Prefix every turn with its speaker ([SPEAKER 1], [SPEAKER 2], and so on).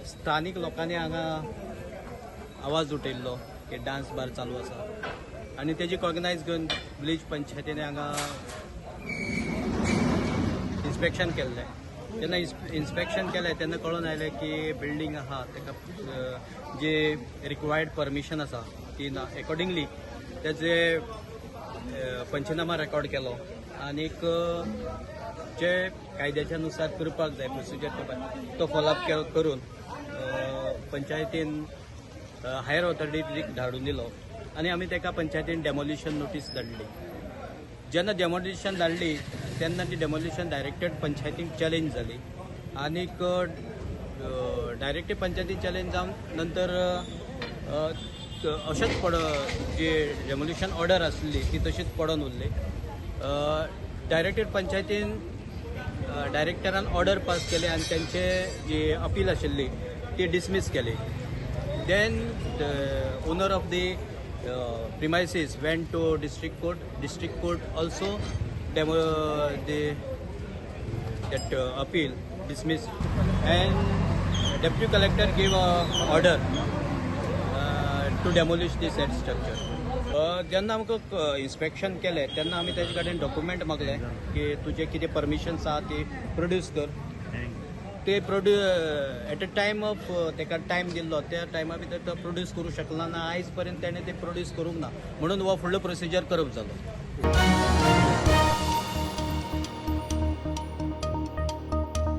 [SPEAKER 1] स्थानीक लोकांनी हांगा आवाज उठयल्लो की डान्स बार चालू आसा आनी तेजी कॉग्नायज घेवन विलेज पंचायतीन हांगा इन्स्पेक्शन केल्लें. जेन्ना इन्स्पेक्शन केलें तेन्ना कळून आयलें की बिल्डींग आहा ताका जे रिक्वायर्ड परमिशन आसा ती ना. एकॉर्डिंगली तेजे पंचनामा रेकॉर्ड केलो आनीक जे कायद्याच्या नुसार करपाक जाय प्रोसिजर करपाक तो फॉलोअप करून पंचायतीन हायर ऑथॉरिटीक धाडून दिलो आनी आमी ताका पंचायतीन डेमोलिशन नोटीस धाडली. जेन्ना डेमोलिशन धाडली तेन्ना ती डेमोलिशन डायरेक्टेड पंचायतीक चॅलेंज जाली आनीक डायरेक्ट पंचायतीन चॅलेंज जावन नंतर अशेंच पड जी डेमोलिशन ऑर्डर आसली ती तशीच पडून उरली. डायरेक्टेड पंचायतीन डायरेक्टरान ऑर्डर पास केली आनी तेंचे जी अपील आशिल्ली ती डिसमीस केली. Then the owner of the premises went to district court. District court also demo the that appeal dismissed and deputy collector gave a order to demolish the said structure. जेन्ना आमकां inspection केलें तेन्ना आमी तेजे कडेन document मागले की तुजे कितें परमिशन्स आहा ती प्रोड्यूस कर. ते प्रोड्यू एट अ टायम ऑफ ताका टायम दिल्लो, त्या टायमा भितर तो प्रोड्यूस करूं शकलो ना. आयज पर्यंत तेणें ते प्रोड्यूस करूंक ना, म्हणून हो फुडलो प्रोसिजर करप जालो.